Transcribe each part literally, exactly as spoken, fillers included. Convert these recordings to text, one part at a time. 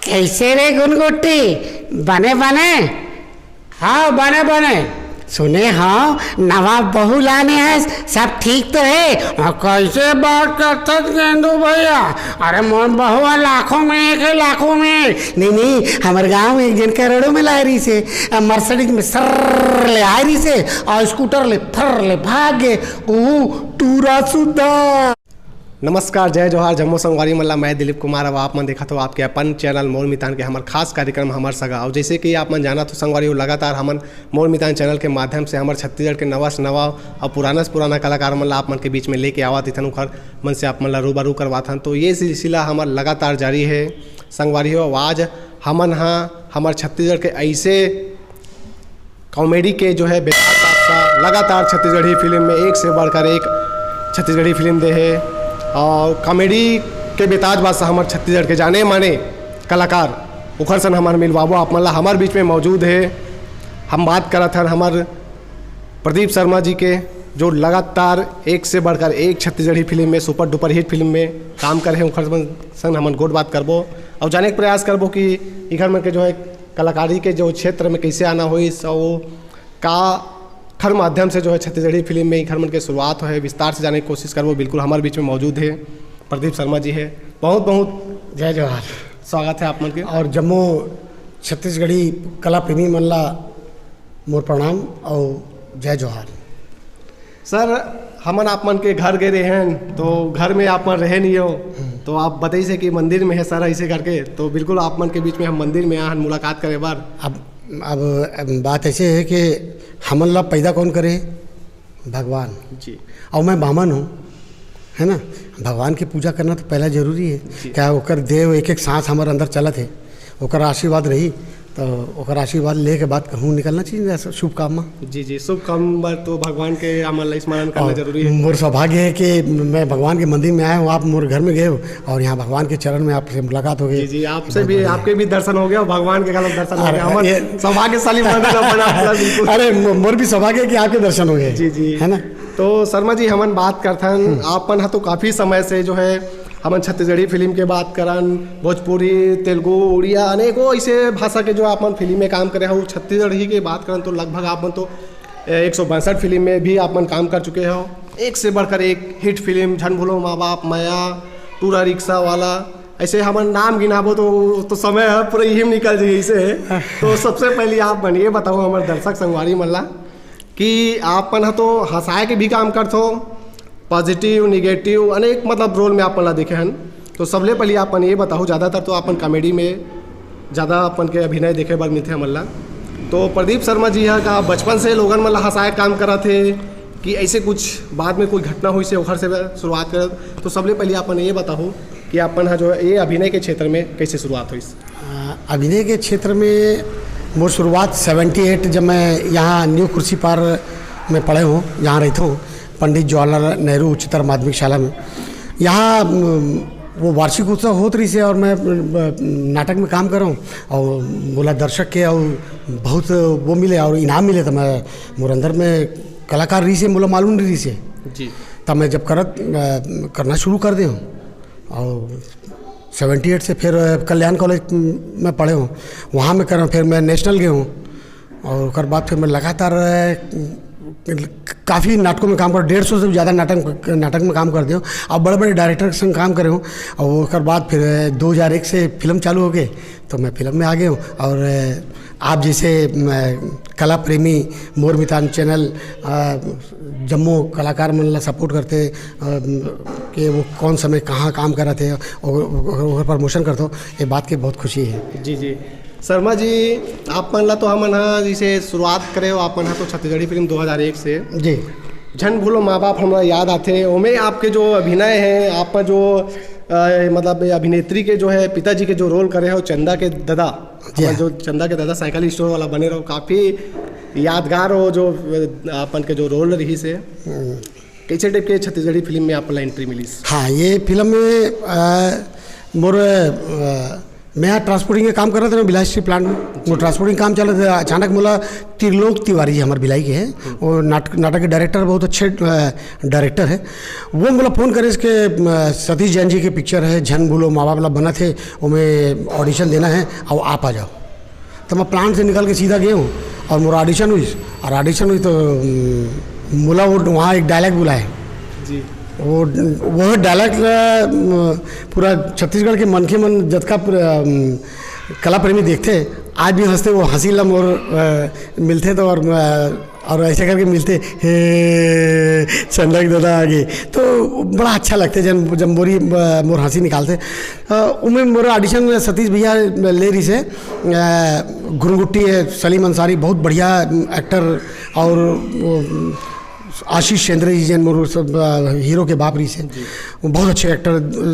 कैसे रे गुनगुट्टी, बने बने? हाँ, बने बने। सुने हँव, नवा बहू लाने हस, सब ठीक तो हे? हाँ, कैसे बात करथस गेंदू भैया? अरे मोर बहू ह लाखों में एक हे, लाखों में। नहीं नहीं, हमर गाँव में एक झन करोड़ों में लाए रहिसे, अब मर्सिडीज में सर्र ले आए रहिसे अउ स्कूटर ले फर्र ले भाग गे। ऊ टूरा सुद्धा। नमस्कार, जय जोहार, जम्मो संगवारी मन ला। मैं दिलीप कुमार, अब आप मन देखत हो आपके अपन चैनल मोर मितान के हमर खास कार्यक्रम हमर सगा। अउ जैसे कि आप मन जानत हो संगवारी हो, लगातार हमन मोर मितान चैनल के माध्यम से हमर छत्तीसगढ़ के नवा से नवा अउ पुराना से पुराना कलाकार मन ला आप मन के बीच में लेके आवत हन, उखर मन से आप मन ला रूबरू करवात हन। तो ये सिलसिला हमर लगातार जारी हे संगवारी हो। आज हमन हा हमर छत्तीसगढ़ के ऐसे कॉमेडी के जो है बेताज बादशाह लगातार छत्तीसगढ़ी फिल्म में एक से बढ़कर एक छत्तीसगढ़ी फिल्म दे हे। अउ कॉमेडी के बेताज बादशाह हमर छत्तीसगढ़ के जाने माने कलाकार, उखर सन हमन मिलवाबो आप मन ला। हमर बीच में मौजूद हे, हम बात करत हन हमर प्रदीप शर्मा जी के, जो लगातार एक से बढ़कर एक छत्तीसगढ़ी फिल्म में, सुपर डुपर हिट फिल्म में काम करे हे। उखर सन हमन गोठ बात करबो अउ जाने के प्रयास करबो कि इखर मन के जो है कलाकारी के जो क्षेत्र में कैसे आना होइस अउ काखर माध्यम से जो है छत्तीसगढ़ी फिल्म में इखर मन के शुरुआत होए हे, विस्तार से जाने के कोशिश करबो। बिल्कुल हमर बीच में मौजूद हे, प्रदीप शर्मा जी हे। बहुत बहुत जय जोहार। स्वागत हे आप मन के। अउ जम्मो छत्तीसगढ़ी कला प्रेमी मन ला मोर प्रणाम अउ जय जोहार। सर, हमन आप मन के घर गे रहेन, तो घर में आप मन रहे नहीं हो, हम्म। तो आप बताइसे कि मंदिर में हे सर, ऐसे करके, तो बिल्कुल आप मन के बीच में हम मंदिर में आए हन मुलाकात करे बर। अब, अब, अब बात ऐसे हे कि हमन ला पैदा कौन करे? भगवान। जी। अउ मैं बामन हूँ, है ना? भगवान की पूजा करना तो पहला जरूरी है। जी। क्या ओकर देव एक एक सांस हमर अंदर चलत है, ओकर आशीर्वाद रही, तो ओकर आशीर्वाद ले के बाद कहूँ निकलना चाहिए, ऐसा शुभ काम में। जी, जी, शुभ काम बर तो भगवान के हमन ला स्मरण करना अउ जरूरी है। मोर सौभाग्य है कि मैं भगवान के मंदिर में आया हूँ, आप मोर घर में गए हो अउ यहाँ भगवान के चरण में आपसे मुलाकात हो गई। जी, जी, आपसे बहुत भी, बढ़िया। आपके भी दर्शन हो गया, भगवान के गलत दर्शन हो अरे, गया। हमर ये सौभाग्यशाली मंदिर अपन आप ला, बिल्कुल। अरे, मो-, मोर भी सौभाग्य है कि आपके दर्शन हो गए। जी, जी। है ना? तो शर्मा जी, हमन बात करथन, हम्म। आपन ह तो काफ़ी समय से जो है, हमन छत्तीसगढ़ी फिल्म के बात करन, भोजपुरी, तेलुगु, उड़िया, अनेकों ऐसे भाषा के जो आपन फिल्म में काम करे हो, छत्तीसगढ़ी के बात करन तो लगभग आपन तो, ए, एक सौ बासठ फिल्म में भी आपन काम कर चुके हो। एक से बढ़कर एक हिट फिल्म, झन भूलो माँ बाप, मया, टूरा रिक्शा वाला, ऐसे हमन नाम गिनाबो तो, तो समय ह पूरा इही में निकल जाही ऐसे। तो सबसे पहले आप मन ये बताओ हमर दर्शक संगवारी मन ला, कि आप मन ह तो हंसाए के भी काम करथो, पॉजिटिव, नेगेटिव, अनेक मतलब रोल में आप मन ला देखे हन। तो सबले पहले आप मन ये बताओ, ज़्यादातर तो आप मन कॉमेडी में ज़्यादा आप मन के अभिनय देखे बर मिलथे हमन ला। तो प्रदीप शर्मा जी ह का बचपन से लोगन मन ला हंसाए के काम करत हे कि ऐसे कुछ बाद में कोई घटना होइसे ओखर से शुरुआत करत? तो सबले पहले आप मन ये बताओ कि आप मन ह जो है ये अभिनय के क्षेत्र में कैसे शुरुआत होइस? अ, अभिनय के क्षेत्र में मोर शुरुआत सेवेंटी एट, जब मैं यहाँ न्यू कुर्सीपार में पढ़े हूँ, जहाँ रहता हूँ, पंडित जवाहरलाल नेहरू उच्चतर माध्यमिक शाला में। यहाँ, म, वो वार्षिक उत्सव होत रहिसे अउ मैं, अ, नाटक में काम करहूँ अउ मोला दर्शक के अउ बहुत वो मिले अउ इनाम मिले, तो मैं, मोर अंदर में कलाकार रहिसे, मोला मालूम नहीं रहिसे। जी। तब मैं जब करत, अ, करना शुरू कर दे हूँ अउ सेवेंटी एट से फिर कल्याण कॉलेज में पढ़े हूँ, वहाँ में करा, फिर मैं नेशनल गए हूँ अउ ओकर बाद फिर मैं लगातार, अ, काफ़ी नाटकों में काम कर, डेढ़ सौ से ज़्यादा नाटक, नाटक में काम कर दे हूँ अउ बड़े-बड़े डायरेक्टर के संग काम करे हूँ। अउ ओकर बाद फिर दो हज़ार एक से फिल्म चालू हो गए, तो मैं फिल्म में आ गया हूँ अउ, अ, आप जैसे, म, कला प्रेमी मोर मितान चैनल, अ, जम्मो कलाकार मन ला सपोर्ट करथे, अ, कि वो कौन समय कहाँ काम करत हे, ओकर, ओकर, ओकर प्रमोशन करथो, ये बात के बहुत खुशी है। जी, जी। शर्मा जी, आप मन ला तो हमन ह जैसे शुरुआत करे हो, आप मन ह तो छत्तीसगढ़ी फिल्म दो हज़ार एक से। जी। झन भूलो माँ बाप हमरा याद आथे, ओमे आपके जो अभिनय है, आप जो, अ, मतलब ये अभिनेत्री के जो है पिताजी के जो रोल करे हो चंदा के दादा, जी अपन हाँ। जो चंदा के दादा साइकिल स्टोर वाला बने रहो, काफ़ी यादगार हो जो, अ, अपन के जो रोल रहिसे। हम्म। कैसे टाइप के छत्तीसगढ़ी फिल्म में आप ला एंट्री मिलिस? हाँ, ये फिल्म में, अ, मोर, अ, मैं यहाँ ट्रांसपोर्टिंग के काम कर रहा था ना, बिलाई स्टील प्लांट में। वो ट्रांसपोर्टिंग काम चल रहा था, अचानक मोला त्रिलोक तिवारी जी, हमारे बिलाई के हैं, वो नाटक, नाटक के डायरेक्टर, बहुत अच्छे डायरेक्टर है। वो मोला फ़ोन करे, इसके अ, सतीश जैन जी के पिक्चर है, झन भूलो माँ बाप ला बना थे, वो में ऑडिशन देना है, और आप आ जाओ। तो मैं प्लांट से निकल के सीधा गया हूँ और मोर ऑडिशन हुई। और ऑडिशन हुई तो अम, मोला वो वहाँ एक डायलॉग बुलाए। जी। वो, वो डायलॉग ला, अम, पूरा छत्तीसगढ़ के मनखे मन जतका प्र-, अम, कला प्रेमी देखते, आज भी हंसते। वो हंसी ला मोर अ, मिलते तो और अ, और ऐसे करके मिलते, "हे, चंदक दादा आ गए।" तो बड़ा अच्छा लगते जब, जब मोरी अ, मोर हंसी निकालते। अ, उमें मोर ऑडिशन सतीश भैया ले रही से, अ, घुरंगुट्टी है, सलीम अंसारी, बहुत बढ़िया एक्टर, और वो, आशीष चंद्र जी, जन मोर सब अ, हीरो के बाप रही से, वो बहुत अच्छे एक्टर।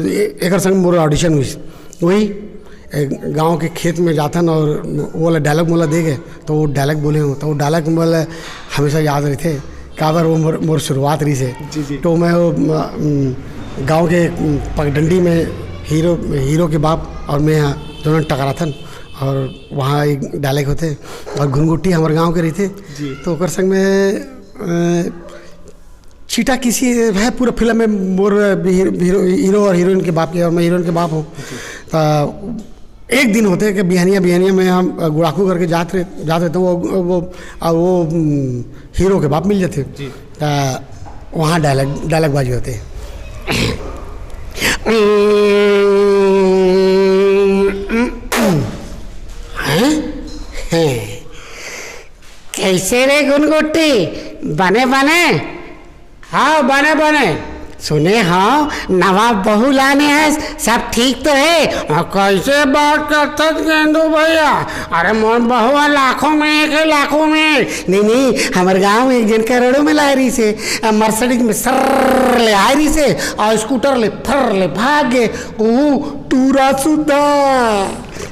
ए-, एकर संग मोर ऑडिशन हुई, वही ए, गाँव के खेत में जाथन और वो वाला डायलॉग मोला दे गए, तो वो डायलॉग बोले हूँ, तो वो डायलॉग मोला हमेशा याद रहते। काबर वो मोर, मोर शुरुआत रही से। जी, जी। तो मैं वो, म, म, गाँव के, म, पगडंडी में हीरो, हीरो के बाप और मैं यहाँ दोनों टकराथन, और वहाँ एक डायलॉग होते, और घुनगुट्टी हमारे गाँव के रहते। जी। तो ओकर संग में अ, चीटा किसी है पूरा फिल्म में मोर हीरो, हीरो, हीरो और हीरोइन के बाप के, और मैं हीरोइन के बाप हूँ। तो एक दिन होते कि बिहानिया, बिहानिया में हम गुड़ाखू करके जात रहे, जात रहते, वो, वो, आ, वो, हम्म, हीरो के बाप मिल जाते। जी। तो वहाँ डायलॉग, डायलॉग बाजी होते। हैं? हैं। कैसे रे गुनगुट्टी, बने बने? हाँ, बने बने। सुने हाँ, नवा बहू लाने है, सब ठीक तो है? हाँ, कैसे बात करथस गेंदू भैया? अरे मोर बहुआ लाखों में एक है, लाखों में। नहीं नहीं, हमर गांव में एक जन करोड़ों में लाए रही से, मर्सिडीज में सर्र ले आए रही से, और स्कूटर ले फर्र ले भाग गए। ऊ टूरा सुद्धा।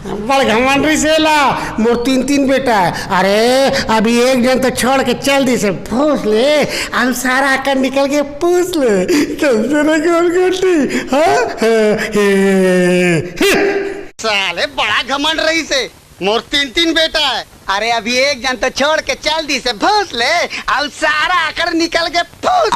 बड़ घमंड रहिस एला, मोर तीन तीन बेटा है। अरे, अभी एक जन तो छोड़ के चल दिस हे, भोसले, हम सारा आकर निकल के पूछ ले, कैसे रे गुनगुट्टी? हाँ? हाँ, हे, हे। साले बड़ा घमंड रहिस हे, मोर तीन तीन बेटा है। अरे, अभी एक जन तो छोड़ के चल दिस हे, भोसले, हम सारा आकर निकल के पूछ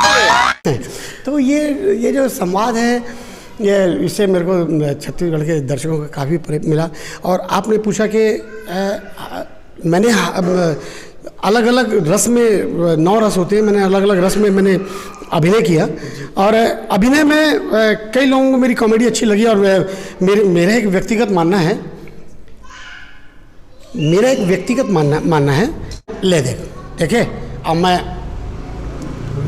ले। तो ये, ये जो संवाद है, ये, इससे मेरे को छत्तीसगढ़ के दर्शकों का काफ़ी प्रेम मिला। और आपने पूछा कि, अ, अ, मैंने ह-, अब अलग-अलग रस में, अ, नौ रस होते हैं, मैंने अलग-अलग रस में मैंने अभिनय किया। और अभिनय में, अ, कई लोगों को मेरी कॉमेडी अच्छी लगी और, अ, मेरे, मेरा एक व्यक्तिगत मानना है, मेरा एक व्यक्तिगत मानना, मानना है। ले देख, देखे, अब मैं,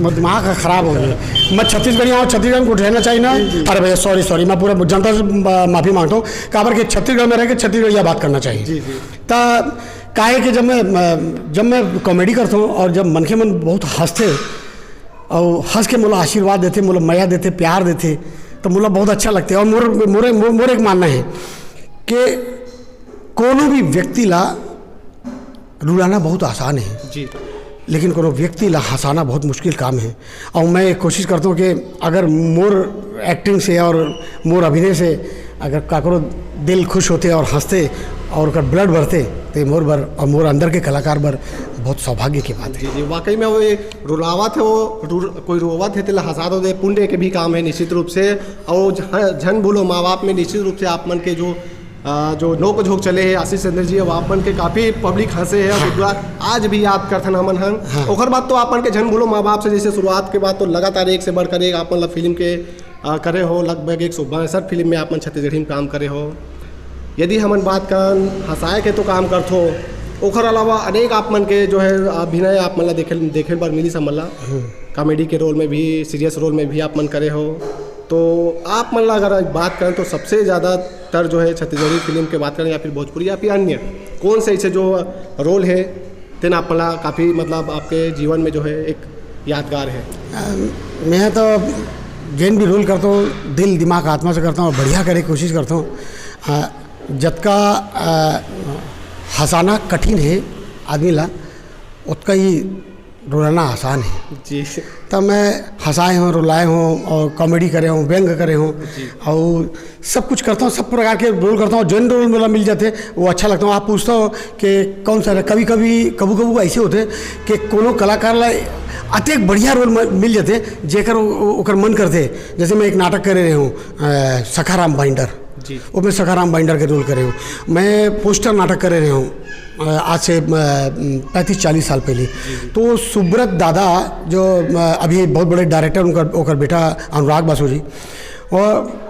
मैं दिमाग खराब हो गया। मैं छत्तीसगढ़ी आऊँ, छत्तीसगढ़ में कुछ रहना चाहिए ना। जी, जी। अरे भैया, सॉरी, सॉरी, मैं पूरा जनता से मा-, माफ़ी मांगता हूँ। काबर के छत्तीसगढ़ में रह के छत्तीसगढ़िया बात करना चाहिए। जी, जी। त काहे कि जब मैं, जब मैं कॉमेडी करता हूँ और जब मनखे मन बहुत हंसते और हंस के मोला आशीर्वाद देते, मोला मया देते, प्यार देते, तो मोला बहुत अच्छा लगता है। और मोर, मोर, मोर, मोर एक मानना है कि कोनो भी व्यक्ति ला रुलाना बहुत आसान है, जी। लेकिन कोनो व्यक्ति ला हंसाना बहुत मुश्किल काम है। और मैं कोशिश करता हूँ कि अगर मोर एक्टिंग से और मोर अभिनय से अगर काकरो दिल खुश होते और हंसते और ओकर ब्लड बढ़ते, तो ये मोर बर और मोर अंदर के कलाकार बर बहुत सौभाग्य की बात है। जी, जी, वाकई में वो ये रुलावत है, वो रु-, कोई रोवत है, तेला हंसा दो दे, पुण्य के भी काम है निश्चित रूप से। और झ-, झन भूलो माँ बाप में निश्चित रूप से आप मन के जो अ, जो नोक झोंक चले हे आशीष चंद्र जी, अब आप मन के काफ़ी पब्लिक हंसे हे, हाँ। पूरा आज भी याद करथन हमन हन। हाँ। ओकर बाद तो आप मन के झन भूलो माँ बाप से जैसे शुरुआत के बाद तो लगातार एक से बढ़कर एक आप मन ला फिल्म के, अ, करे हो, लगभग एक सौ बासठ फिल्म में आप मन छत्तीसगढ़ी में काम करे हो। यदि हमन बात करन हंसाए के तो काम करथो, ओकर अलावा अनेक आप मन के जो है अभिनय आप मन ला देखे, देखे बर मिलिस हमन ला। हम्म। कॉमेडी के रोल में भी, सीरियस रोल में भी आप मन करे हो। तो आप मन ला अगर बात करें तो सबसे ज़्यादातर जो है छत्तीसगढ़ी फिल्म के बात करें या फिर भोजपुरी या फिर अन्य कौन से ऐसे जो रोल है, तेन आप मन ला काफ़ी मतलब आपके जीवन में जो है एक यादगार है? अ, मैं तो जेन भी रोल करता हूँ, दिल, दिमाग, आत्मा से करता हूँ और बढ़िया करे के कोशिश करता हूँ। अ, जतका, अ, हंसाना कठिन है आदमी ला, उतका ही रोलाना आसान है। जी। तब मैं हंसाए हों, रुलाए हों और कॉमेडी करे हों, व्यंग करे हों, जी। और सब कुछ करता हूँ, सब प्रकार के रोल करता हूँ। जौन रोल मोला मिल जाथे, वो अच्छा लगता हूँ। आप पूछता हो कि कौन सा, कभी कभी, कभू कभू ऐसे होथे कि कोनो कलाकार ला अतेक बढ़िया रोल म-, मिल जाथे, जेकर ओ-, ओ-, ओकर मन करथे। जैसे मैं एक नाटक करे रहे हूँ, अ, सखाराम बाइंडर। जी। वो मैं सखाराम बाइंडर के रोल करे हूँ। मैं पोस्टर नाटक करे रहे हूँ, अ, आज से, अ, पैंतीस चालीस साल पहले। जी, जी। तो सुब्रत दादा, जो, अ, अभी बहुत बड़े डायरेक्टर, उनकर, ओकर बेटा अनुराग बासु जी, और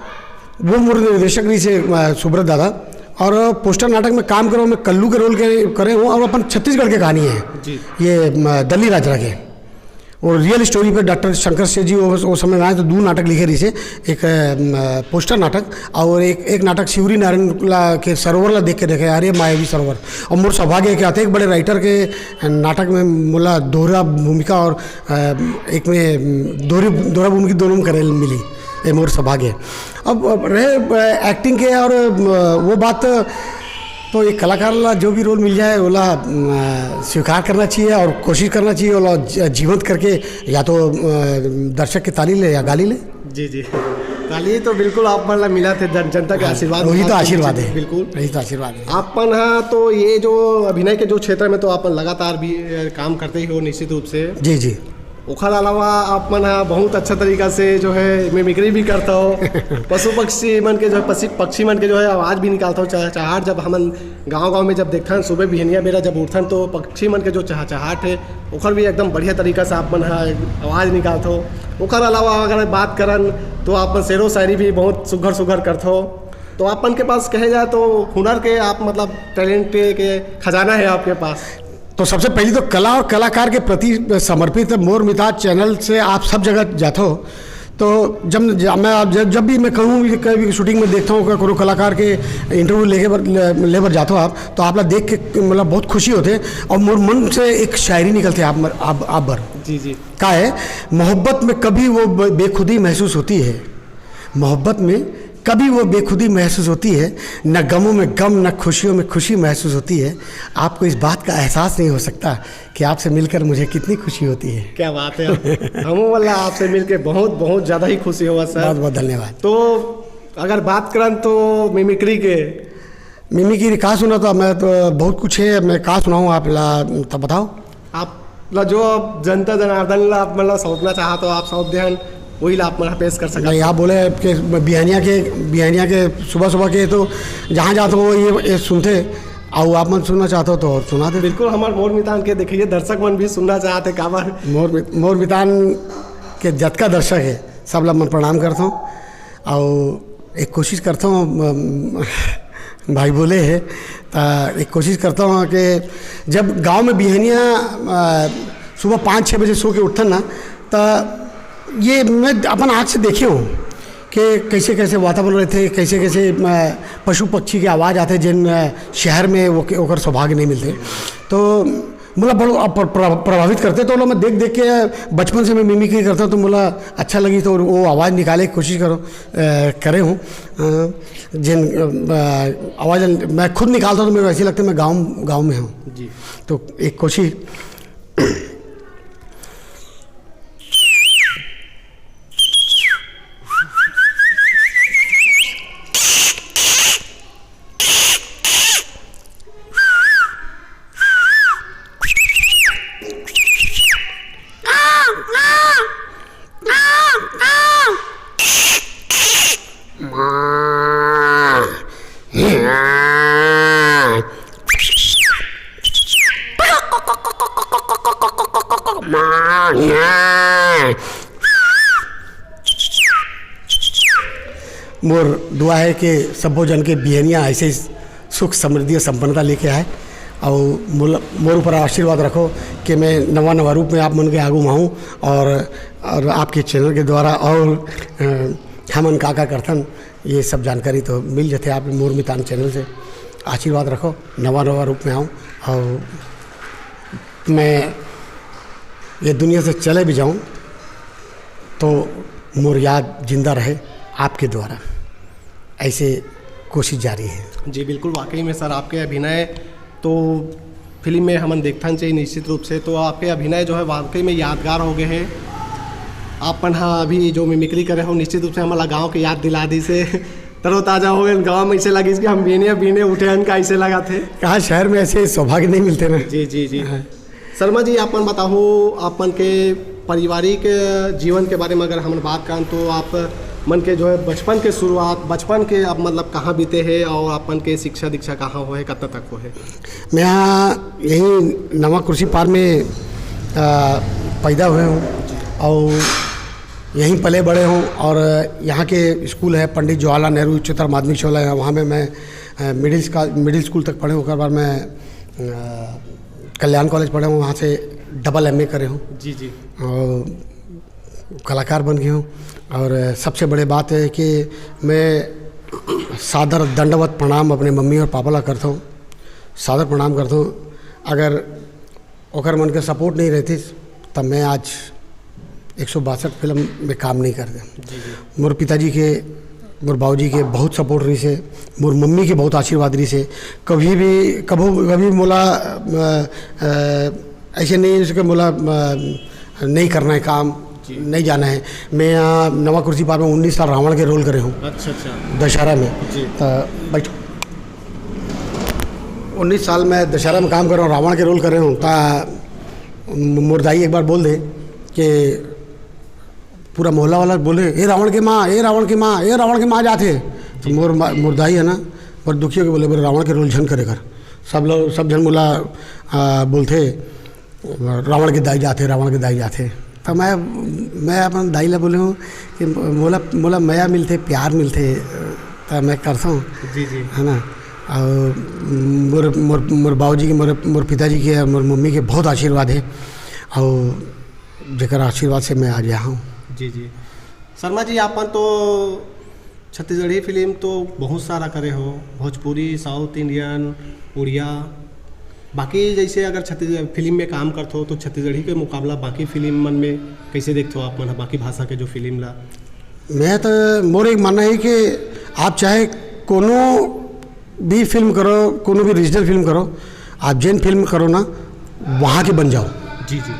वो मोर निर्देशक रहिसे, अ, सुब्रत दादा। और पोस्टर नाटक में काम करो, मैं कल्लू के रोल के, करे हूँ, और अपन छत्तीसगढ़ के कहानी है। जी। ये, अ, दल्ली राजरा के। और रियल स्टोरी पर डॉक्टर शंकर सेठ जी वो, वो समय में आए तो दो नाटक लिखे रहिसे, एक, अ, पोस्टर नाटक और एक, एक नाटक शिवरी नारायण ला के सरोवर ला देख के देखे, अरे मायावी सरोवर। और मोर सौभाग्य है कि अतेक बड़े राइटर के नाटक में मोला दोहरा भूमिका और, अ, एक में, अम, दोहरी, दोहरा भूमिका दोनों में करे मिली। ये मोर सौभाग्य है। अब, अब रहे, अ, एक्टिंग के और, अ, वो बात तो एक कलाकार ला जो भी रोल मिल जाए, ओला, अ, स्वीकार करना चाहिए और कोशिश करना चाहिए, ओला ज-, जीवंत करके या तो, अ, दर्शक की ताली ले या गाली ले। जी, जी। ताली तो बिल्कुल आप मन ला मिला थे, जन-, जनता के हाँ, आशीर्वाद वही मिला तो थे, आशीर्वाद जी, है। बिल्कुल। वही तो आशीर्वाद है। आप मन हा तो ये जो अभिनय के जो क्षेत्र में तो आप मन लगातार भी, अ, काम करते ही हो निश्चित रूप से। जी, जी। ओखर अलावा आप मन हा बहुत अच्छा तरीका से जो है मिमिक्री भी करता हो, पशु पक्षी मन के जो है, पसी-, पक्षी मन के जो है आवाज़ भी निकालता हो, चह-, चहाट जब हमन गांव-गांव में जब देखथन, सुबह बिहनिया बेरा जब उठथन तो पक्षी मन के जो चहचहाट है, ओखर भी एकदम बढ़िया तरीका से आप मन हा आवाज़ निकालता हो। ओखर अलावा अगर बात करन तो आप मन शेरो शायरी भी बहुत सुघर सुघर करता हो। तो आप मन के पास कहे जाए तो हुनर के आप मतलब टैलेंट के, के खजाना है आपके पास। तो सबसे पहली तो कला और कलाकार के प्रति समर्पित मोर मिताज चैनल से आप सब जगह जाते हो। तो जब, जब मैं, आप जब, जब भी मैं कहूँ कि कभी शूटिंग में देखता हूँ कि कोनो कलाकार के इंटरव्यू लेके बर, ले, ले बर जाते हो आप, तो आप ला देख के मतलब बहुत खुशी होते हैं और मोर मन से एक शायरी निकलते हैं आप, आप, आप बर। जी, जी। का है, मोहब्बत में कभी वो बे-, बेखुदी महसूस होती है, मोहब्बत में कभी वो बेखुदी महसूस होती है, न गमों में गम, न खुशियों में खुशी महसूस होती है। आपको इस बात का एहसास नहीं हो सकता कि आपसे मिलकर मुझे कितनी खुशी होती है। क्या बात है। हमू वाला आपसे मिलके बहुत, बहुत ज़्यादा ही खुशी हुआ सर। बहुत, बहुत धन्यवाद। तो अगर बात करन तो मिमिक्री के। मिमिक्री का सुना तो मैं तो बहुत कुछ है, मैं का सुनाऊँ आप ला, तब बताओ। आप ला जो जनता जनार्दन ला आप मतलब सौंपना चाहत हो, आप सौंप देहन, वही ला आप मन पेश कर सकत नहीं, हो। आप बोले कि बिहनिया के, बिहनिया के सुबह सुबह के तो जहाँ जाते हो ये, ये सुनते, और आप मन सुनना चाहते हो तो और सुना दे। बिल्कुल, हमार मोर मितान के देखिए, दर्शक मन भी सुनना चाहते, काबर? मोर मि-, मोर मितान के जतका दर्शक है, सब ला मन प्रणाम करता हूँ, और एक कोशिश करता हूँ, अम, भाई बोले है, त एक कोशिश करता हूँ कि जब गांव में बिहनिया, अ, सुबह पाँच छः बजे सो के उठथन ना, त ये मैं अपन आँख से देखे हूँ कि कैसे कैसे वातावरण रहते, कैसे कैसे, अ, पशु पक्षी के आवाज़ आते, जिन, अ, शहर में वो, ओकर सौभाग्य नहीं मिलते। तो मोला बड़ो अप-, प्र-, प्रभावित करते, तो ओला मैं देख देख के बचपन से मैं मिमिक्री करता, तो मोला अच्छा लगी, तो वो आवाज़ निकाले के कोशिश करो, अ, करे हूँ। अ, जिन, अ, आवाज़ मैं खुद निकालता हूँ, तो मेरे को ऐसे लगता है मैं गाँव, गाँव में हूँ। जी। तो एक कोशिश। मोर दुआ है कि सब्बो जन के बिहनिया ऐसे ही सुख, समृद्धि और संपन्नता लेके आए, और मोल-, मोर ऊपर आशीर्वाद रखो कि मैं नवा नवा रूप में आप मन के आगू में आऊँ, और, और आपके चैनल के द्वारा और, अ, हमन का का करथन, ये सब जानकारी तो मिल जाते आप मोर मितान चैनल से। आशीर्वाद रखो, नवा नवा रूप में आऊँ, और मैं ये दुनिया से चले भी जाऊँ तो मोर याद जिंदा रहे आपके द्वारा, ऐसे कोशिश जारी है। जी बिल्कुल, वाकई में सर आपके अभिनय तो फिल्म में हमन देखथन चाहिए निश्चित रूप से। तो आपके अभिनय जो है वाकई में यादगार हो गए है। आप मन हा अभी जो मिमिक्री करे हो निश्चित रूप से हमन ला गाँव के याद दिला दिस हे। तरोताजा हो गए गाँव में, ऐसे लगिस कि हम बीने बीने उठे हन का, ऐसे लगा थे। कहाँ शहर में ऐसे सौभाग्य नहीं मिलते ना। जी जी जी। हाँ। शर्मा जी, आप मन बताओ, आप मन के पारिवारिक जीवन के बारे में अगर हमन बात करन तो आप मन के जो है बचपन के शुरुआत, बचपन के आप मतलब कहाँ बीते है और आप मन के शिक्षा दीक्षा कहाँ होए, कतना तक होए? मैं यहाँ यहीं नवा कुर्सी पार में, आ, पैदा हुए हूँ और यहीं पले बड़े हूँ। और यहाँ के स्कूल है पंडित जवाहरलाल नेहरू उच्चतर माध्यमिक शाला है, वहाँ में मैं, आ, मिडिल स्का-, मिडिल स्कूल तक पढ़े हूँ। ओकर बाद मैं, आ, कल्याण कॉलेज पढ़े हूँ, वहाँ से डबल एमए करे हूँ। जी जी। और कलाकार बन गए हूँ। और सबसे बड़ी बात है कि मैं सादर दंडवत प्रणाम अपने मम्मी और पापा ला करता हूँ, सादर प्रणाम करता हूँ। अगर ओकर मन के सपोर्ट नहीं रहती, तब मैं आज एक सौ बासठ फिल्म में काम नहीं करते। जी जी। मोर पिताजी के, मोर बाबूजी के बहुत सपोर्ट रही से, मोर मम्मी के बहुत आशीर्वाद रही से। कभी भी, कभू कभी मोला, अ, अ, ऐसे नहीं जैसे कि मोला, अ, नहीं करना है काम, जी। नहीं जाना है। मैं यहाँ नवा कुर्सी पार में उन्नीस साल रावण के रोल करे हूँ। अच्छा अच्छा। दशहरा में। जी। अ, बैठ उन्नीस साल मैं दशहरा में काम कर रहा हूँ, रावण के रोल कर रहे हूँ। ता मोर दाई एक बार बोल दे कि पूरा मोहल्ला वाला बोले, "ए रावण के माँ, ए रावण के माँ, ए रावण के माँ" जाते। तो मोर मा-, मोर दाई है ना, बहुत दुखी होके बोले, "बोले रावण के रोल झन करे कर।" सब लोग, सब झन मोला, आ, बोलते, "रावण के दाई जाते, रावण के दाई जाते।" तो मैं, मैं अपन दाई ला बोले हूँ कि मोला, मोला मया मिलते, प्यार मिलते, तो मैं करता हूँ। जी जी। है ना? और मोर, मोर, मोर बाबूजी के, मोर, मोर पिताजी के, मोर मम्मी के बहुत आशीर्वाद है। और जेकर आशीर्वाद से मैं आज यहाँ हूँ। जी जी। शर्मा जी, आप मन तो छत्तीसगढ़ी फिल्म तो बहुत सारा करे हो, भोजपुरी, साउथ इंडियन, उड़िया। बाकी जैसे अगर छत्तीस फिल्म में काम करत हो तो छत्तीसगढ़ी के मुकाबला बाकी फिल्म मन में कैसे देखते हो आप मन बाकी भाषा के जो फिल्म ला? मैं तो, मोर एक मानना है कि आप चाहे कोनो भी फिल्म करो, कोनो भी रीजनल फिल्म करो, आप जेन फिल्म करो ना, वहाँ के बन जाओ। जी जी।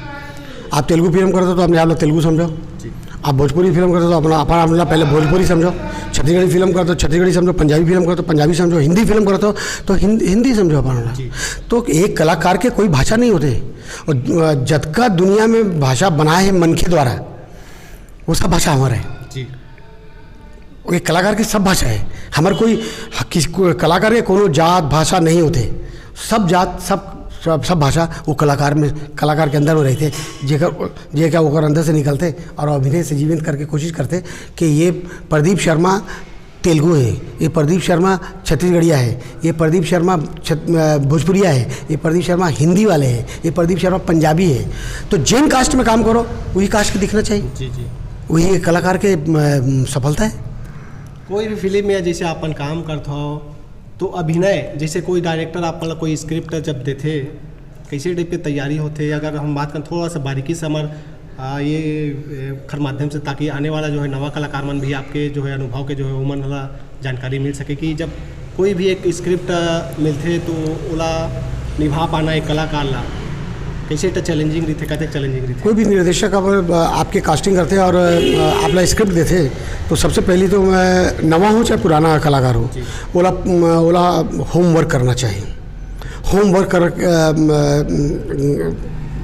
आप तेलुगु फिल्म करते हो तो अपने आप ला तेलुगु समझो। जी। आप भोजपुरी फिल्म करते हो तो अपना, अपना, अपना पहले भोजपुरी समझो। छत्तीसगढ़ी फिल्म करते हो छत्तीसगढ़ी समझो, पंजाबी फिल्म करते हो पंजाबी समझो, हिंदी फिल्म करते हो तो हिंद-, हिंदी समझो अपना। जी। तो एक कलाकार के कोई भाषा नहीं होते। और जतका दुनिया में भाषा बनाए है मन के द्वारा, वो सब भाषा हमारा है। जी। वो एक कलाकार की सब भाषा है। हमारे कोई, किस, को-, कलाकार के कोनो जात भाषा नहीं होते। सब जात, सब, सब, सब भाषा वो कलाकार में, कलाकार के अंदर में रहते। जेकर, जे क्या ओकर अंदर से निकलते और अभिनय से जीवित करके कोशिश करते कि ये प्रदीप शर्मा तेलुगु है, ये प्रदीप शर्मा छत्तीसगढ़िया है, ये प्रदीप शर्मा छत-, अ, भोजपुरिया है, ये प्रदीप शर्मा हिंदी वाले हैं, ये प्रदीप शर्मा पंजाबी है। तो जेन कास्ट में काम करो, वही कास्ट के दिखना चाहिए। जी जी। वही एक कलाकार के, अ, सफलता है। कोई भी फिल्म में जैसे आप मन काम करत हो, तो अभिनय, जैसे कोई डायरेक्टर आप मन ला कोई स्क्रिप्ट जब देथे, कैसे टाइप के तैयारी होथे? अगर हम बात करन थोड़ा सा बारीकी से हमर, आ, ये, ए, खर माध्यम से, ताकि आने वाला जो है नवा कलाकार मन भी आपके जो है अनुभव के जो है उमन ला जानकारी मिल सके कि जब कोई भी एक स्क्रिप्ट, आ, मिलथे तो ओला निभा पाना एक कलाकार ला कैसे एक चैलेंजिंग रहिथे, कतेक चैलेंजिंग रहिथे? कोई भी निर्देशक अगर, आ, आपके कास्टिंग करथे और, आ, आप ला स्क्रिप्ट देथे तो सबसे पहली तो मैं नवा हो चाहे पुराना कलाकार हो, जी। ओला, ओला होमवर्क करना चाहिए। होमवर्क कर, अ, म,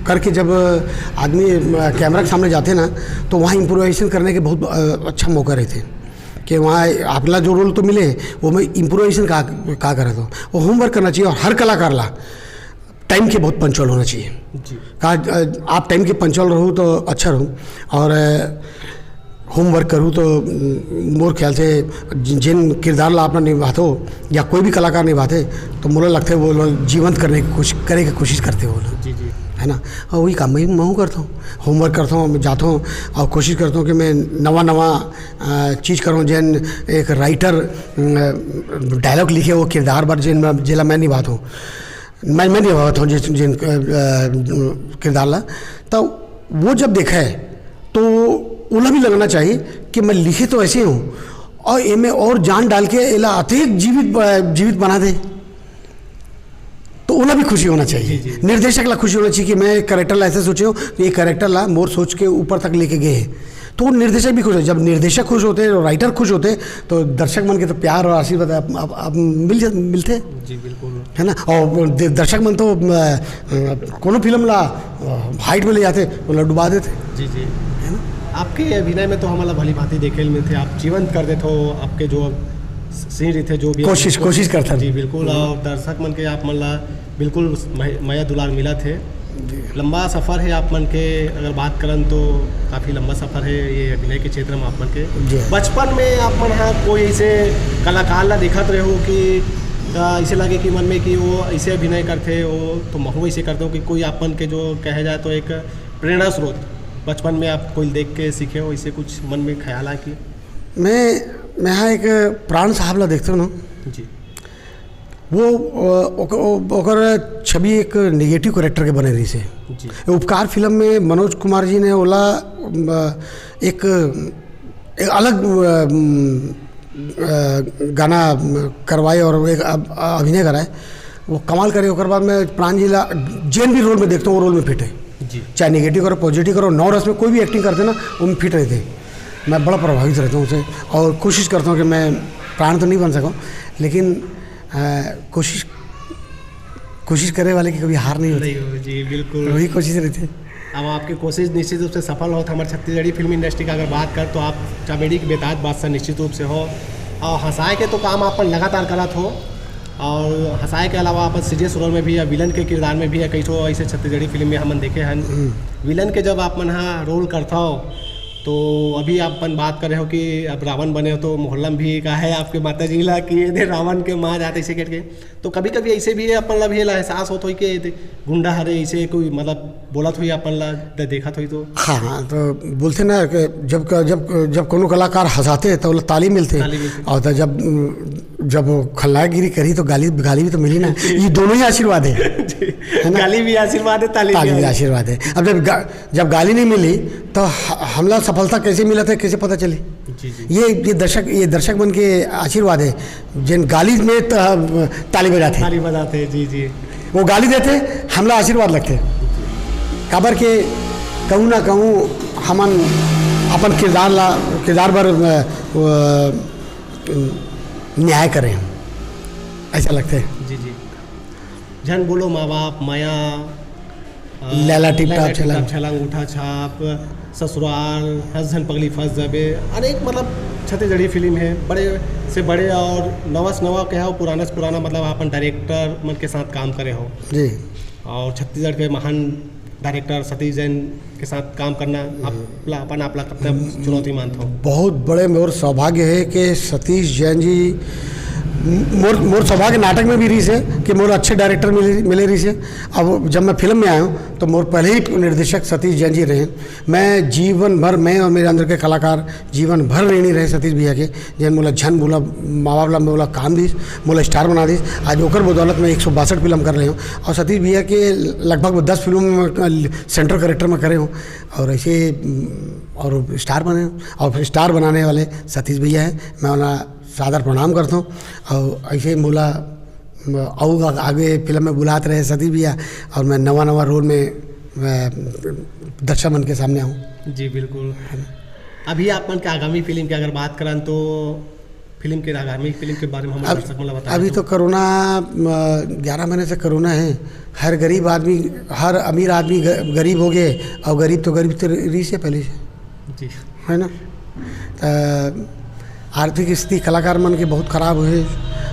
करके जब आदमी, अ, कैमरा के सामने जाते ना, तो वहाँ इम्प्रोवाइजेशन करने के बहुत, अ, अच्छा मौका रहते हैं कि वहाँ आपला जो रोल तो मिले, वो मैं इम्प्रोवाइजेशन का, का करत हो, वो होमवर्क करना चाहिए। और हर कलाकार ला टाइम के बहुत पंचुअल होना चाहिए। जी। का, अ, आप टाइम के पंचुअल रहो तो अच्छा रहो। और, अ, होमवर्क करूँ तो, उम, मोर ख्याल से जि-, जिन किरदार ला आपने निभाथो या कोई भी कलाकार निभाथे, तो मोला लगथे वो लोग जीवंत करने की कोशिश, करे की कोशिश करथे वो लोग। जी, जी। है ना? और वही काम मैं, मैं हूँ करता हूँ, होमवर्क करता हूँ, मैं जाता हूँ और कोशिश करता हूँ कि मैं नवा नवा, अ, चीज़ करूँ। जैन एक राइटर, अम, डायलॉग लिखे, वो किरदार बर जिन मैं, जिला मैं निभाता हूँ, मैं, मैं निभाता हूँ जिस, जिन, अ, अ, किरदार ला, तो वो जब देखा है तो ओला भी लगना चाहिए कि मैं लिखे तो ऐसे हूँ और एमे और जान डाल के एला अतिक जीवित ब-, जीवित बना दे। तो ओला भी खुशी होना चाहिए। जी, जी। निर्देशक ला खुशी होना चाहिए कि मैं एक कैरेक्टर ला ऐसे सोचे हूँ, तो ये कैरेक्टर ला मोर सोच के ऊपर तक लेके गए हैं। तो वो निर्देशक भी खुश हो, जब निर्देशक खुश होते हैं और राइटर खुश होते हैं, तो दर्शक मन के तो प्यार और आशीर्वाद आप, आप, आप मिल जा-, मिलते हैं। जी, बिल्कुल। है ना? और दे-, दर्शक मन तो, अ, अ, कोनो फिल्म ला, अ, हाइट में ले जाते, वो ला डुबा देते। जी, जी। है ना? आपके अभिनय में तो हमला भली भांति देखे ल मिलथे, आप जीवंत कर देथो, आपके जो सीन रहिथे, जो भी कोशिश, कोशिश करथन। जी, बिल्कुल। हम्म। और दर्शक मन के आप मन ला बिल्कुल मय-, मया दुलार मिलत हे। जी। लंबा सफर हे आप मन के, अगर बात करन तो काफ़ी लंबा सफर हे ये अभिनय के क्षेत्र में आप मन के। जी। बचपन में आप मन हा कोई ऐसे कलाकार ला देखत रहे हो कि, अ, ऐसे लगे कि मन में कि वो ऐसे अभिनय करथे, वो तो महू ऐसे करते हो कि कोई आप मन के जो कहे जाए तो एक प्रेरणा स्रोत, बचपन में आप कोई देख के सीखे हो, ऐसे कुछ मन में ख्याल आए कि? मैं, मैं हा एक प्राण साहब ला देखते हो ना। जी। वो, अ, ओक-, ओ-, ओकर छवि एक नेगेटिव कैरेक्टर के बने रहिस हे। जी। उपकार फिल्म में मनोज कुमार जी ने ओला, अ, एक, एक अलग, अ, अ, गाना करवाए और एक अभ-, अभिनय कराए, वो कमाल करे। ओकर बाद में प्राण जी ला जेन भी रोल में देखता हूँ, वो रोल में फिट है। जी। चाहे नेगेटिव करो, पॉजिटिव करो, नौ रस में कोई भी एक्टिंग करते ना, वो में फिट रहते हैं। मैं बड़ा प्रभावित रहता हूँ उनसे और कोशिश करता हूँ कि मैं प्राण तो नहीं बन सकूँ, लेकिन, अ, कोशिश, कोशिश करे वाले की कभी हार नहीं होती। नहीं हो, जी, बिल्कुल। वही कोशिश रहती है। अब आपकी कोशिश निश्चित रूप से सफल हो। हमारे छत्तीसगढ़ी फिल्म इंडस्ट्री का अगर बात कर, तो आप कॉमेडी के बेताज बादशाह निश्चित रूप से हो, और हंसाए के तो काम आप मन लगातार करत हो, और हंसाए के अलावा आप सीरियस रोल में भी या विलन के किरदार में भी या कई ठो ऐसे छत्तीसगढ़ी फिल्म में हमन देखे हन। हम्म। विलन के जब आप मन हा रोल करत हो, तो अभी आप मन बात कर रहे हो कि अब रावण बने हो, तो मोहल्ला में भी कहा है आपके माता जी ला कि ये दे रावण के माँ जात ऐसे करके, तो कभी-कभी ऐसे भी अपन ला भी एला एहसास होत होई कि गुंडा हरे, ऐसे कोई मतलब बोलत होई अपन ला, द-, देखत होई तो? हाँ, हाँ, तो बोलथे ना कि जब क-, जब, जब कोनो कलाकार हंसाथे, तो ओला ताली मिलथे। ताली मिलथे। और तो जब, जब वो खलनायकगिरी करी, तो गाली, गाली भी तो मिली ना। जी। ये दोनों ही आशीर्वाद है। जी। है ना? गाली भी आशीर्वाद है, ताली भी ताली भी आशीर्वाद। आशीर्वाद है। अब जब गा-, जब गाली नहीं मिली, तो ह-, हमला सफलता कैसे मिलत हे, कैसे पता चली? जी, जी। ये, ये दर्शक, ये दर्शक मन के आशीर्वाद है। जेन गाली में त-, ताली बजाथे। ताली बजाथे, जी, जी। वो गाली देथे, हमला आशीर्वाद लगथे। काबर के कहूँ ना कहूँ हमन अपन किरदार ला, किरदार बर, अ, अ, न्याय करें, ऐसा लगथे। जी, जी। झन बोलो माँ बाप, मया, अ, Laila tip Laila top tip छलांग। टाप छलांग, उठा छाप, ससुराल, हंस झन पगली फंस जाबे, अनेक मतलब छत्तीसगढ़ी फिल्म है, बड़े से बड़े और नवा से नवा कहे हो, पुराना से पुराना, मतलब अपन डायरेक्टर मन के साथ काम करे हो। जी। और छत्तीसगढ़ के महान डायरेक्टर सतीश जैन के साथ काम करना आप ला, अपन आप ला कब तक चुनौती मानत हो? बहुत बड़े मोर सौभाग्य है कि सतीश जैन जी, मोर, मोर सौभाग्य नाटक में भी रहिस हे कि मोर अच्छे डायरेक्टर मिले, मिले रहिस हे। अब जब मैं फिल्म में आया हूँ, तो मोर पहले ही निर्देशक सतीश जैन जी रहे। मैं जीवन भर, मैं और मेरे अंदर के कलाकार जीवन भर ऋणी रहे सतीश भैया के, जेन मोला झन बोला, माँ बाप ला मोला काम दिस, मोला स्टार बना दिस। आज ओकर बदौलत मैं एक सौ बासठ फिल्म कर रहे हूँ और सतीश भैया के लगभग दस फिल्मों में सेंट्रल कैरेक्टर में करे हूँ। और ऐसे, उम, और स्टार बने, और फिर स्टार बनाने वाले सतीश भैया हैं। मैं उन्हें सादर प्रणाम करता हूँ। और ऐसे ही मोला, अम, अउ आ-, आगे फिल्म में बुलात रहे सतीश भैया, और मैं नवा नवा रोल में, अ, दर्शक मन के सामने आऊँ। जी, बिल्कुल। अभी आप मन के आगामी फिल्म की अगर बात करन, तो फिल्म के, आगामी फिल्म के बारे में हम अब, दर्शक मन ला बताएं अभी तो। तो कोरोना, अ, ग्यारह महीने से कोरोना है। हर गरीब आदमी, हर अमीर आदमी ग-, गरीब हो गए, और गरीब तो गरीब तो रहिस हे पहले से। जी। है ना? त आर्थिक स्थिति कलाकार मन के बहुत खराब हे,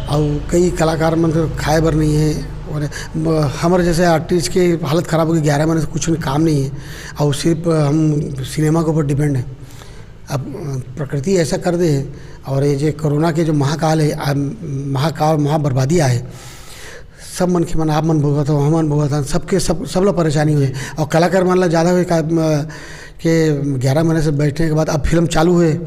और कई कलाकार मन के खाए बर नहीं है, और म-, हमर जैसे आर्टिस्ट के हालत खराब हो गई, ग्यारह महीने से कुछ काम नहीं है, और सिर्फ हम सिनेमा के ऊपर डिपेंड हैं। अब प्रकृति ऐसा कर दे है, और ये जो कोरोना के जो महाकाल है, आ, महाकाल, महाबर्बादी आए, सब मनखे मन, आप मन भुगत हो, हमन भुगत हन, सबके सब, सब ला परेशानी हुए, और कलाकार मन ला ज़्यादा हुए का, म, के ग्यारह महीने से बैठने के बाद अब फिल्म चालू हुए,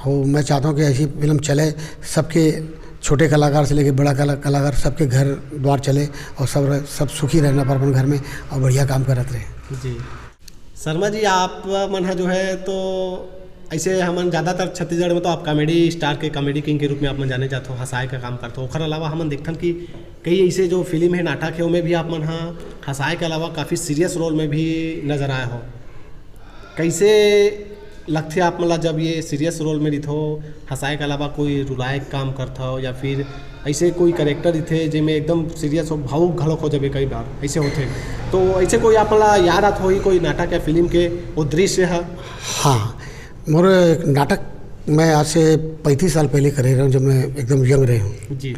और मैं चाहता हूँ कि ऐसी फिल्म चले, सबके छोटे कलाकार से लेके बड़ा कला-, कलाकार, सबके घर द्वार चले, और सब रह-, सब सुखी रहना पर अपन घर में, और बढ़िया काम करत रहे। जी। शर्मा जी, आप मन ह जो है तो ऐसे हमन ज़्यादातर छत्तीसगढ़ में तो आप कॉमेडी स्टार के, कॉमेडी किंग के रूप में आप मन जाने जात हो, हंसाए का काम करत हो। ओखर अलावा हमन देखथन कि कई ऐसे जो फिल्म है, नाटक है, ओमे भी आप मन ह हंसाए के अलावा काफ़ी सीरियस रोल में भी नजर आए हो। कैसे लगथे आप मन ला जब ये सीरियस रोल में रहिथो, हंसाए के अलावा कोई रुलाए के काम करथो या फिर ऐसे कोई कैरेक्टर रहिथे जेमे एकदम सीरियस हो, भावुक घलोक हो जाबे कई बार, ऐसे होथे? तो ऐसे कोई आप मन ला याद आत होही कोई नाटक या फिल्म के वो दृश्य ह? हाँ, मोर एक नाटक मैं आज से पैंतीस साल पहले करे रहे हूँ, जब मैं एकदम यंग रहे हूँ। जी।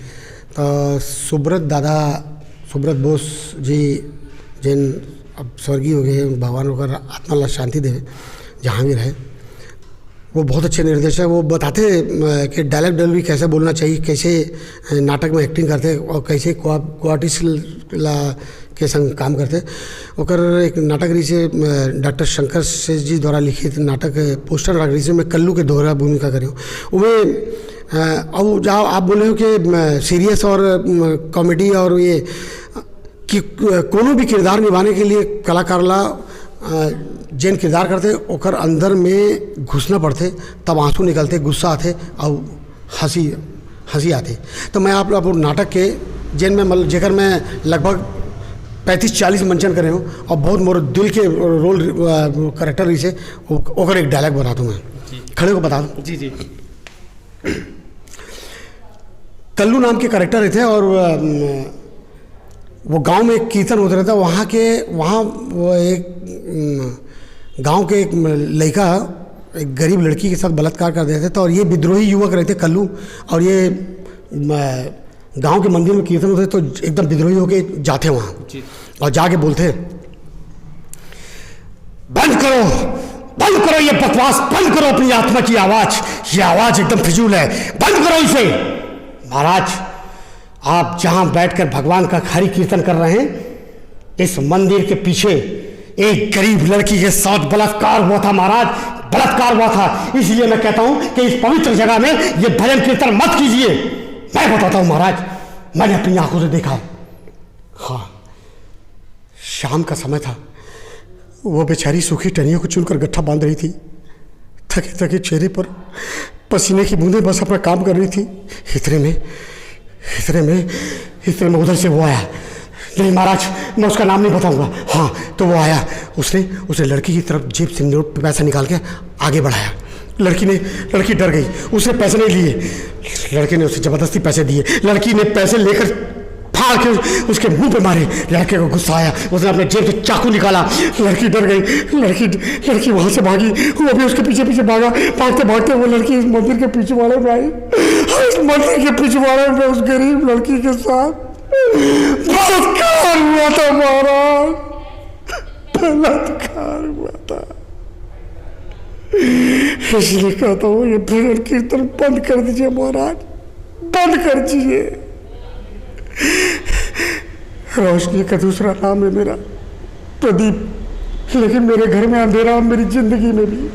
तो सुब्रत दादा, सुब्रत बोस जी, जिन अब स्वर्गीय हो गए हैं, भगवान ओकर आत्मा ला शांति देवे, जहाँ भी रहे। वो बहुत अच्छे निर्देशक, वो बताते अ, कि डायलॉग डिलीवरी कैसे बोलना चाहिए, कैसे अ, नाटक में एक्टिंग करते और कैसे को-, को आर्टिस्ट ला के संग काम करते। ओकर एक नाटक रही से अ, डॉक्टर शंकर सेठ जी द्वारा लिखित नाटक अ, पोस्टर नाटक रही से मैं कल्लू के दोहरा भूमिका करे हूँ। उमें अ, अब जहाँ आप बोले हो कि अ, सीरियस और कॉमेडी और ये कि अ, कोनो भी किरदार निभाने के लिए कलाकार ला अ, जेन किरदार करथे ओकर अंदर में घुसना पड़थे, तब आंसू निकलथे, गुस्सा आथे अउ हंसी, हंसी आथे। तो मैं आप, आप नाटक के जेन में मतलब जेकर मैं लगभग पैंतीस चालीस मंचन करे हूँ और बहुत मोर दिल के रोल अ, कैरेक्टर रही से ओ-, ओकर एक डायलॉग बता दूँ मैं। जी। खड़े को बता दूँ। जी, जी। कल्लू नाम के कैरेक्टर रहिथे और अम, वो गांव में एक कीर्तन होते रहता है, वहाँ के, वहाँ वो एक अम, गांव के एक लड़का एक गरीब लड़की के साथ बलात्कार कर देते, तो और ये विद्रोही युवक रहते कल्लू, और ये अम, गांव के मंदिर में कीर्तन होते तो एकदम विद्रोही होके जाते वहाँ। जी। और जाके बोलते, बंद करो, बंद करो ये बकवास, बंद करो अपनी आत्मा की आवाज, ये आवाज एकदम फिजूल है, बंद करो इसे। महाराज, आप जहां बैठकर भगवान का हरि कीर्तन कर रहे हैं, इस मंदिर के पीछे एक गरीब लड़की के साथ बलात्कार हुआ था महाराज, बलात्कार हुआ था। इसलिए मैं कहता हूं कि इस पवित्र जगह में ये भजन कीर्तन मत कीजिए। मैं बताता हूं महाराज, मैंने अपनी आंखों से देखा। हाँ, शाम का समय था। वो बेचारी सूखी टहनियों को चुनकर गट्ठा बांध रही थी। थके थके चेहरे पर पसीने की बूंदें बस अपना काम कर रही थी। इतने में, इतने में, इतने में उधर से वो आया। नहीं महाराज, मैं उसका नाम नहीं बताऊंगा। हाँ, तो वो आया, उसने, उसने लड़की की तरफ जेब से नोट, पैसा निकाल के आगे बढ़ाया। लड़की ने, लड़की डर गई, उसने पैसे नहीं लिए। लड़के ने उसे जबरदस्ती पैसे दिए। लड़की ने पैसे लेकर फाड़ के उसके मुंह पे मारे। लड़के को गुस्सा आया, उसने अपने जेब से चाकू निकाला। लड़की डर गई। लड़की, लड़की वहां से भागी, वो भी उसके पीछे पीछे भागा। भागते भागते वो लड़की इस मंदिर के पिछवाड़े में आई। इस मंदिर के पिछवाड़े में उस गरीब लड़की के साथ बलात्कार हुआ था महाराज, बलात्कार हुआ था। इसलिए कहता हूँ, ये भजन कीर्तन बंद कर दीजिए महाराज, बंद कर दीजिए। रोशनी का दूसरा नाम है मेरा प्रदीप, लेकिन मेरे घर में अंधेरा, मेरी जिंदगी में भी।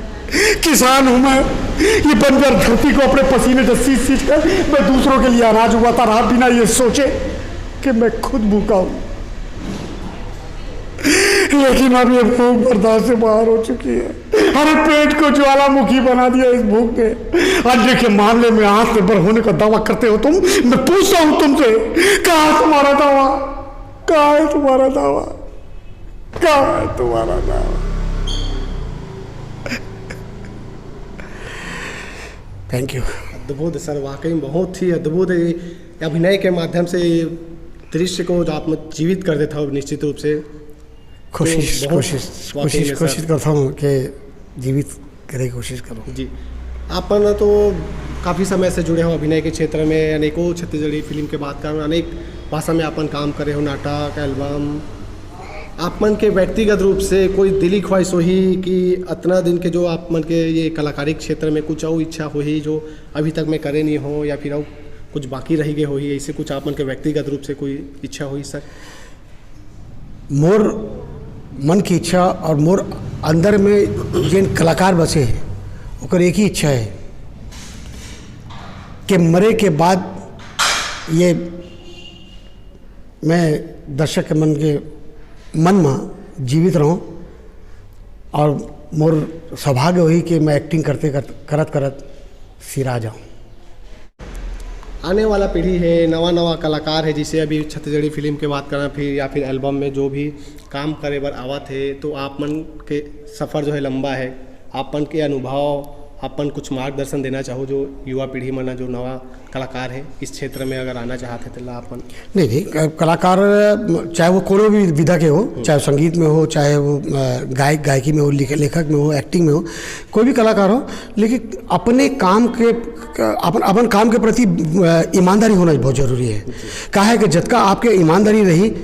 किसान हूं मैं, ये बंजर धरती को अपने पसीने से सींच सींच कर मैं दूसरों के लिए अनाज उगाता रहा, बिना ये सोचे कि मैं खुद भूखा हूं। लेकिन अब ये भूख बर्दाश्त से बाहर हो चुकी है। अरे, पेट को ज्वालामुखी बना दिया इस भूख ने। अन्न के मामले में आत्मनिर्भर होने का दावा करते हो तुम। मैं पूछता हूं तुमसे, कहाँ है तुम्हारा दावा? कहाँ है तुम्हारा दावा? कहाँ है तुम्हारा दावा? Thank you. अद्भुत सर, वाकई में बहुत ही अद्भुत है। अभिनय के माध्यम से दृश्य को जो आप जीवित कर देता हो निश्चित रूप से। कोशिश, तो बहुत कोशिश, वाकई कोशिश, में सर। कोशिश करता हूँ कि जीवित करे कोशिश करूँ। जी, आप मन तो काफ़ी समय से जुड़े हो अभिनय के क्षेत्र में, अनेकों छत्तीसगढ़ी फिल्म के बात करें, अनेक भाषा में आप मन काम करे हो, नाटक, एल्बम। आप मन के व्यक्तिगत रूप से कोई दिली ख्वाहिश होही कि अतना दिन के जो आप मन के ये कलाकारी क्षेत्र में कुछ अउ इच्छा होही जो अभी तक में करे नहीं हो या फिर अउ कुछ बाकी रह गए होही, ऐसे कुछ आप मन के व्यक्तिगत रूप से कोई इच्छा होही सर? मोर मन की इच्छा और मोर अंदर में जेन कलाकार बसे हे, ओकर एक ही इच्छा है कि मरे के बाद ये मैं दर्शक के मन के, मन में जीवित रहूं और मोर सौभाग्य होही कि मैं एक्टिंग करते करत, करत करत सिरा जाऊं। आने वाला पीढ़ी है, नवा नवा कलाकार है, जिसे अभी छत्तीसगढ़ी फिल्म के बात करना फिर या फिर एल्बम में जो भी काम करे बर आवत है, तो आप मन के सफ़र जो है लंबा है। आप मन के अनुभव, आप मन कुछ मार्गदर्शन देना चाहो जो युवा पीढ़ी मन जो नवा कलाकार है इस क्षेत्र में अगर आना चाहत है तो ला आप मन। नहीं नहीं, क- कलाकार, चाहे वो कोनो भी विधा के हो, चाहे वो संगीत में हो, चाहे वो अ, गायक गायकी में हो, लिख- लेखक में हो, एक्टिंग में हो, कोई भी कलाकार हो, लेकिन अपने काम के क- अपन अपन काम के प्रति अ, ईमानदारी होना बहुत जरूरी है। काहे कि जतका आपके ईमानदारी रही,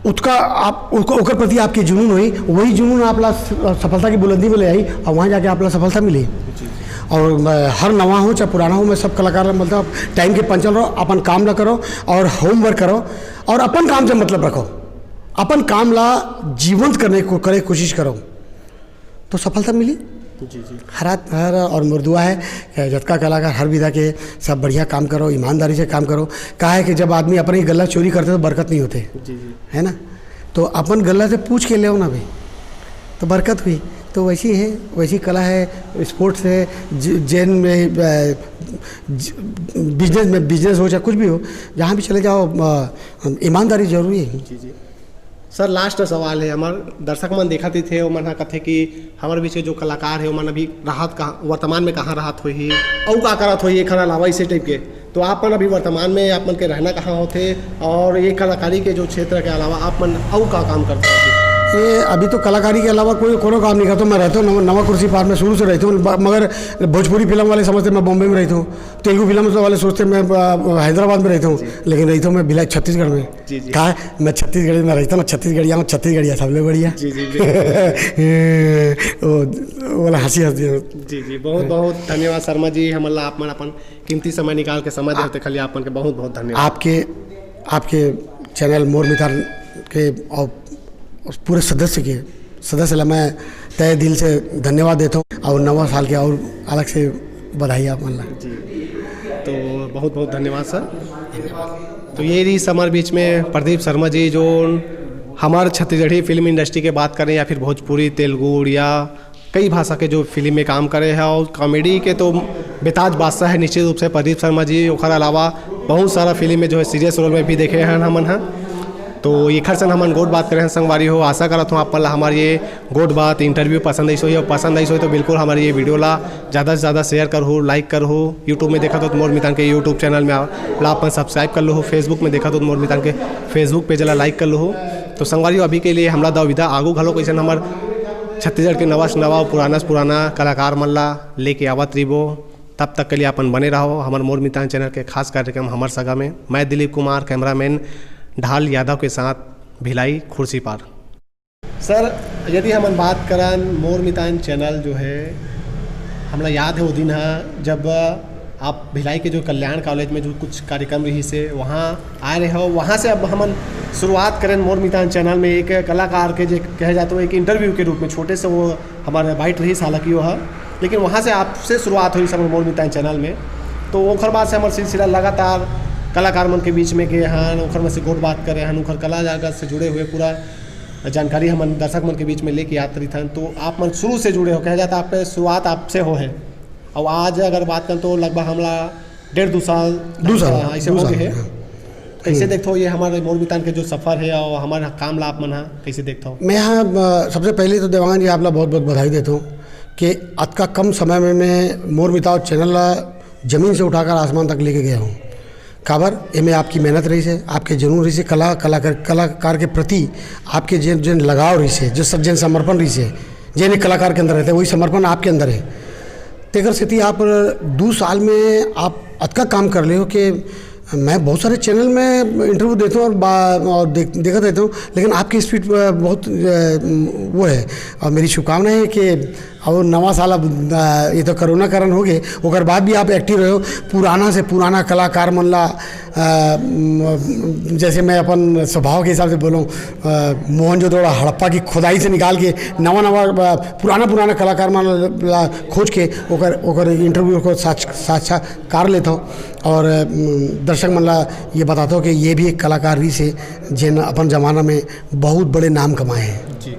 उतका आप ओकर ओकर प्रति आपके जुनून होई, वही जुनून आप ला स- सफलता की बुलंदी में ले आई और वहाँ जाके आप ला सफलता मिली। और मैं हर नवा हो चाहे पुराना हो, मैं सब कलाकार ला बोलता हूँ, टाइम के पंचल रहो, अपन काम ला करो और होमवर्क करो और अपन काम से मतलब रखो। अपन काम ला जीवंत करने को करे कोशिश करो, तो सफलता मिली। जी जी। हर आद- हर और मोर दुआ है कि जतका कलाकार हर विधा के सब बढ़िया काम करो, ईमानदारी से काम करो। काहे कि जब आदमी अपने ही गल्ला चोरी करते तो बरकत नहीं होते, जी जी। है ना? तो अपन गल्ला से पूछ के ले ना भाई, तो बरकत हुई। तो वैसी है, वैसी कला है, स्पोर्ट्स है, ज- जेन में अ, ज- बिजनेस में, बिजनेस हो चाहे कुछ भी हो, जहाँ भी चले जाओ अ, ईमानदारी जरूरी है। जी जी। सर, लास्ट सवाल है हमार। दर्शक मन देखत ही थे, ओमन ह कथे कि हमर बीच के जो कलाकार है ओमन अभी रहत कहाँ, वर्तमान में कहाँ रहत होही, अउ का करत होही एखर अलावा, इसे टाइप के। तो आप मन अभी वर्तमान में आप मन के रहना कहाँ होथे और ये कलाकारी के जो क्षेत्र के अलावा आप मन अउ का काम करते हो? ये अभी तो कलाकारी के अलावा कोई कोनो काम नहीं करता। मैं रहता हूँ नवा, नवा कुर्सी पार में शुरू से रहता हूँ, ब- मगर भोजपुरी फिल्म वाले समझते मैं बॉम्बे में रहता हूँ, तेलुगु फिल्म वाले सोचते मैं अ, हैदराबाद में रहता हूँ, लेकिन रहता हूँ मैं बिला छत्तीसगढ़ में। जी जी। कहा है, मैं छत्तीसगढ़ी में रहता हूँ, छत्तीसगढ़िया हूँ, छत्तीसगढ़िया सबले बढ़िया। जी जी बिल्कुल। वो बोला हंसी हंसी। जी जी, बहुत बहुत धन्यवाद शर्मा जी, हमन ला आप मन अपन कीमती समय निकाल के समय देते खाली आप मन के बहुत बहुत धन्यवाद। आपके आपके चैनल मोर मितान के और पूरे सदस्य के सदस्य ला मैं तहे दिल से धन्यवाद देता हूँ और नवा साल के और अलग से बधाई आप मन ला। जी, तो बहुत बहुत धन्यवाद सर। तो ये रही हमारे बीच में प्रदीप शर्मा जी, जो हमारे छत्तीसगढ़ी फिल्म इंडस्ट्री के बात करें या फिर भोजपुरी, तेलुगु, उड़िया, कई भाषा के जो फिल्म में काम करे हैं और कॉमेडी के तो बेताज बादशाह है निश्चित रूप से प्रदीप शर्मा जी। ओखर अलावा बहुत सारा फिल्म में जो है सीरियस रोल में भी देखे हैं हमन ह। तो एखर संग हमन गोठ बात करे हैं संगवारी हो। आशा करत हूँ आप मन ला हमार ये गोठ बात इंटरव्यू पसंद आइस होही और पसंद आइस होही तो बिल्कुल हमारे ये वीडियो ला ज़्यादा से ज़्यादा शेयर करहू, लाइक करहू। YouTube में देखत हो तो मोर मितान के YouTube चैनल में आ- ला अपन सब्सक्राइब कर लहू। Facebook में देखत हो तो मोर मितान के Facebook पेज ला लाइक कर लहू। तो संगवारी हो, अभी के लिए हमला दव विदा। आगू घलो कैसन हमर छत्तीसगढ़ के नवा से नवा, पुराना से पुराना कलाकार मन ला लेके आवत रहिबो। तब तक के लिए अपन बने रहो हमर मोर मितान चैनल के खास कार्यक्रम हमर सगा में। मैं दिलीप कुमार, कैमरामैन ढाल यादव के साथ भिलाई खुर्सीपार। सर, यदि हमन बात करन मोर मितान चैनल जो है, हमला याद है वो दिन ह जब आप भिलाई के जो कल्याण कॉलेज में जो कुछ कार्यक्रम रहिस हे वहाँ आए रहे हो, वहाँ से अब हमन शुरुआत करें मोर मितान चैनल में एक कलाकार के जे कहे जाते हो एक इंटरव्यू के रूप में छोटे से वो हमारे बाइट रहिस हालांकि वो है, लेकिन वहाँ से आपसे शुरुआत हुई हमर मोर मितान चैनल में। तो ओखर बाद से हमार सिलसिला लगातार कलाकार मन के बीच में गए हन, ओखर मन से गोठ बात करे हन, ओखर कला जगत से जुड़े हुए पूरा जानकारी हमन दर्शक मन के बीच में लेके आत रहिथन। तो आप मन शुरू से जुड़े हो, कहा जाता आपके शुरुआत आपसे हो है। और आज अगर बात करें तो लगभग हमला डेढ़ दो साल दो साल, हाँ, ऐसे दो हो साल, गए हैं। हाँ। कैसे हम्म। देखते हो ये हमारे मोर मितान के जो सफर है और हमारे काम ला आप मन हा कैसे देखते हो? मैं यहाँ अ, सबसे पहले तो देवांगन जी आप ला बहुत बहुत बधाई देता हूँ कि अतका कम समय में मैं मोर मितान चैनल ला जमीन से उठाकर आसमान तक लेके गया हूँ। काबर एमे आपकी मेहनत रहिस हे, आपके जुनून रहिस हे, कला कलाकार कलाकार के प्रति आपके जेन जेन लगाव रहिस हे, जो सब जेन समर्पण रहिस हे, जेन एक कलाकार के अंदर रहते वही समर्पण आपके अंदर है। तेकर सेती आप दू साल में आप अतका काम कर ले हो कि मैं बहुत सारे चैनल में इंटरव्यू देता हूँ और बा- और देख, देखत रहता हूँ, लेकिन आपकी स्पीड बहुत अ, वो है। और मेरी शुभकामना है कि और नवा साल अब अ, ये तो कोरोना कारण हो गए, ओकर बाद भी आप एक्टिव रहे हो। पुराना से पुराना कलाकार मन ला अ, म- जैसे मैं अपन स्वभाव के हिसाब से बोलूँ, अ, मोहनजोदड़ो हड़प्पा की खुदाई से निकाल के नवा नवा अ, पुराना पुराना कलाकार मन ला खोज के ओकर ओकर इंटरव्यू को साक्ष- साक्षात्कार लेता हूँ और अ, दर्शक मन ला ये बताता हूँ कि ये भी एक कलाकार रहिस हे जेन अपन जमाना में बहुत बड़े नाम कमाए हैं। जी।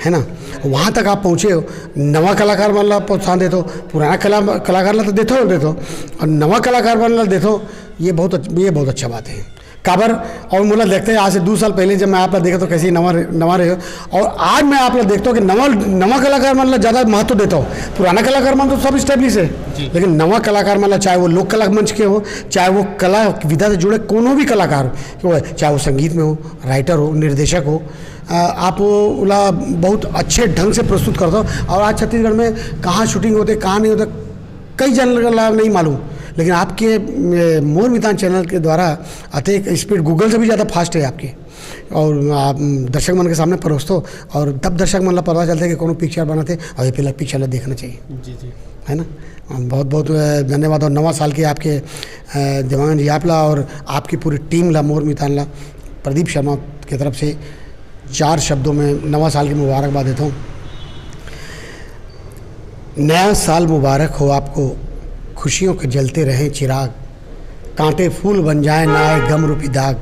है ना? वहाँ तक आप पहुँचे हो, नवा कलाकार मन ला प्रोत्साहन देते हो, पुराना कला कलाकार ला तो देते हो देते हो, और नवा कलाकार मन ला देते हो, ये बहुत अच्छ- ये बहुत अच्छा बात है। काबर? और मोला लगता है, आज से दो साल पहले जब मैं आप ला देखा तो कैसे नवा रहे- नवा रहे हो, और आज मैं आप ला देखता हूँ कि नवा नवा कलाकार मन ला ज़्यादा महत्व देता हूँ। पुराना कलाकार मन तो सब स्टेब्लिश है, जी। लेकिन नवा कलाकार मन ला, चाहे वो लोक कला मंच के हो, चाहे वो कला विधा से जुड़े कोनो भी कलाकार हो, चाहे वो संगीत में हो, राइटर हो, निर्देशक हो, अ, आप ओला बहुत अच्छे ढंग से प्रस्तुत करता हो। और आज छत्तीसगढ़ में कहाँ शूटिंग होते, कहाँ नहीं होते, कई जन ला नहीं मालूम, लेकिन आपके ए, मोर मितान चैनल के द्वारा अतेक स्पीड गूगल से भी ज़्यादा फास्ट है आपके, और आप दर्शक मन के सामने परोसते हो, और तब दर्शक मन ला पता चलता है कि कोनो पिक्चर बनाते और ये पहला पिक्चर ला देखना चाहिए, जी जी। है ना? बहुत बहुत अ, धन्यवाद। और नवा साल के आपके अ, देवांगन जी आप ला और आपकी पूरी टीम ला, मोर मितान ला, प्रदीप शर्मा की तरफ से चार शब्दों में नवा साल की मुबारकबाद देता हूँ। नया साल मुबारक हो आपको, खुशियों के जलते रहें चिराग, कांटे फूल बन जाए ना आए गम रूपी दाग,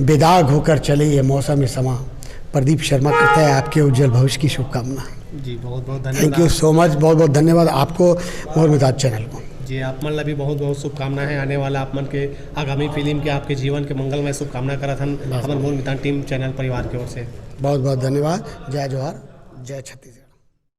बेदाग होकर चले ये मौसम समा। प्रदीप शर्मा करता है आपके उज्जवल भविष्य की शुभकामना। जी, बहुत बहुत थैंक धन्यवाद। यू सो मच, बहुत बहुत धन्यवाद आपको, मोर मितान चैनल को। जी, आप मन ला भी बहुत बहुत शुभकामना है आने वाला आप मन के आगामी फिल्म के, आपके जीवन के मंगलमय शुभकामना करत हन हमर मोर मितान टीम चैनल परिवार की ओर से। बहुत बहुत धन्यवाद। जय जोहार, जय छत्तीसगढ़।